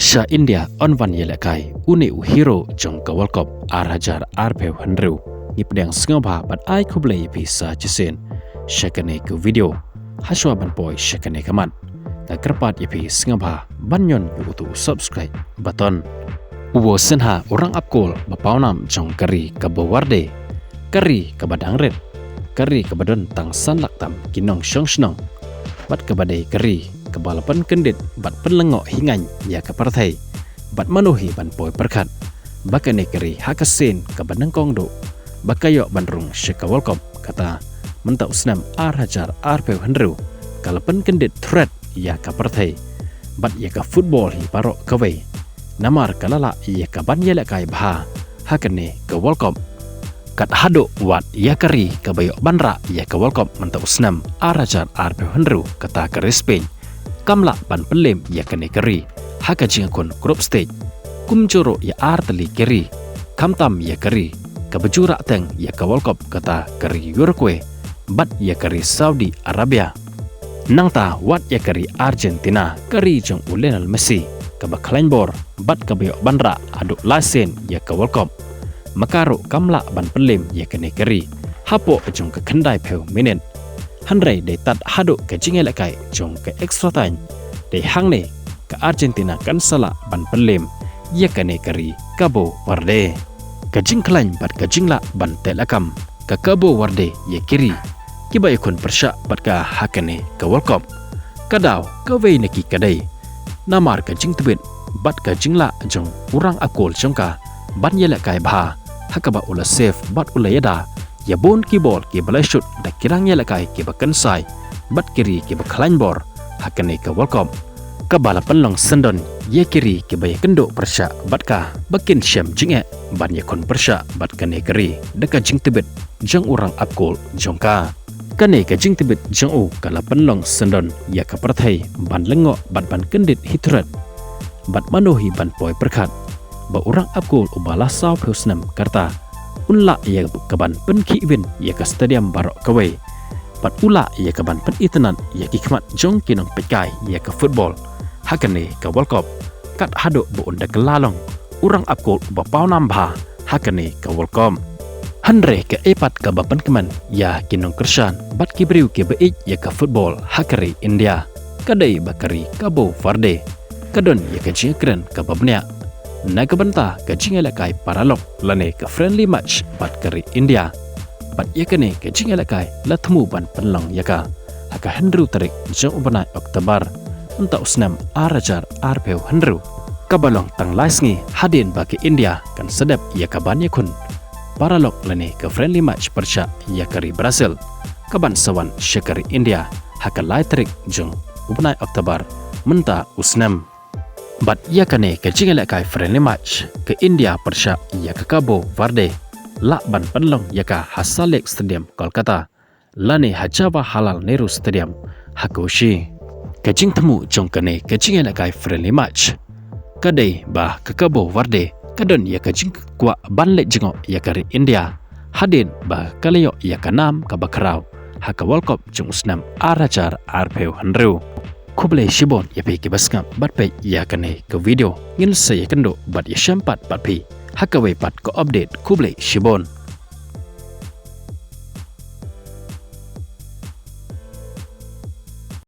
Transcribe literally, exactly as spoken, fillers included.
Sha India yn wan ïalehkai une u hero jong ka World Cup ar hajar arphew hynriew. Ngi pdiang sngewbha bad ai khublei ïa phi sa shisien sha kane ka video. Hashwa ban poi sha kane ka mat, nga kyrpad ïa phi sngewbha ban ñion ïa uto u subscribe button. U Wo Shin Ha, u rangap kol ba pawnam jong ka ri Cabo Verde, ka ri kaba dang rit, ka ri kaba don tang san lak tam ki nongshong shnong, bad kaba dei ka ri kaba la pynkyndit bad pynlyngngoh hi ngaiñ ïa ka pyrthei, bad mano hi ban poi pyrkhat ba kane ka ri ha ka sien kaba nyngkong duh ba ka ïoh ban rung sha ka World Cup, kata mynta u snem ar hajar arphew hynriew ka la pynkyndit thret ïa ka pyrthei bad ïa ka football hi baroh kawei, namar ka la lah ïa ka ban ïalehkai bha ha kane ka World Cup. Kat haduh wat ïa ka ri kaba ïoh ban rah ïa ka World Cup mynta u snem ar hajar arphew hynriew, kata ka ri Spain, kam lah ban pynlem ïa kane ka ri ha ka jingïakhun group stage. Kumjuh ruh ïa ar tylli ki ri, khamtam ïa ka ri kaba ju rah teng ïa ka World Cup, kata ka ri Uruguay bad ïa ka ri Saudi Arabia. Nangta wat ïa ka ri Argentina, ka ri jong u Lionel Messi, kaba khlaiñ bor bad kaba ïoh ban rah haduh lai sien ïa ka World Cup, ma ka ruh kam lah ban pynlem ïa kane ka ri hapoh jong ka khyndaiphew minit. Hynrei dei tad haduh ka jingïalehkai jong ka extra time, dei hangne ka Argentina kan sa lah ban pynlem ïa kane ka ri Cabo Verde. Ka jingkhlaiñ bad ka jinglah ban teh lakam ka Cabo Verde ïa ki ri kiba ïakhun pyrshah bad ka ha kane ka World Cup, ka daw kawei na ki ka dei namar ka jingtbit bad ka jinglah jong u rangap kol jong ka ban ïalehkai bha, ha kaba u la save bad u la ïada ïa bun ki bol kiba la shot da ki rangïalehkai kiba kynsai bad ki ri kiba khlaiñ bor ha kane ka World Cup, kaba la pynlong syndon ïa ki ri kiba ïakynduh pyrshah bad ka ba kin shem jingeh ban ïakhun pyrshah bad kane ka ri da ka jingtbit jong u rangap kol jong ka. Kane ka jingtbit jong u ka la pynlong syndon ïa ka pyrthei ban lyngngoh bad ban kyndit hi thret. Bad mano hi ban poi pyrkhat ba u rangap kol uba la sawphew snem ka rta un lah ïa ka ban pynkhih win ïa ka stadium baroh kawei, bad u lah ïa ka ban pynitynnad ïa ki khmat jong ki nongpeitkai ïa ka football ha kane ka World Cup, kat haduh ba un da kylla long u rangap kol uba pawnam bha ha kane ka World Cup. Hynrei kaei pat kaba pynkmen ïa ki nongkyrshan bad ki briew kiba ïeit ïa ka football ha ka ri India, ka dei ba ka ri Cabo Verde ka don ïa ka jingkren kaba bniah na ka bynta ka jingïalehkai paralok lane ka friendly match bad ka ri India. Bad ïa kane ka jingïalehkai la thmu ban pynlong ïa ka ha ka hynriew tarik jong u bnai October mynta u snem ar hajar arphew hynriew, kaba long tang lai sngi hadien ba ka India kan sa dep ïa ka ban ïakhun paralok lane ka friendly match pyrshah ïa ka ri Brazil, kaban sa wan sha ka ri India ha ka lai tarik jong u bnai October mynta u snem. Bad ïa kane ka jingïalehkai friendly match ka India pyrshah ïa ka Cabo Verde lah ban pynlong ïa ka ha Salt Lake Stadium, Kolkata, lane ha Jawaharlal Nehru Stadium ha Kochi. Ka jingthmu jong kane ka jingïalehkai friendly match ka dei ba ka Cabo Verde ka don ïa ka jingkwah ban leit jngoh ïa ka ri India hadien ba ka la ïoh ïa ka nam kaba khraw ha ka World Cup jong u snem ar hajar arphew hynriew. Khublei shibun ïa phi kiba sngap bad peit ïa kane ka video. Ngin sa ïakynduh bad ïashem pat bad phi ha kawei pat ka update. Khublei shibun.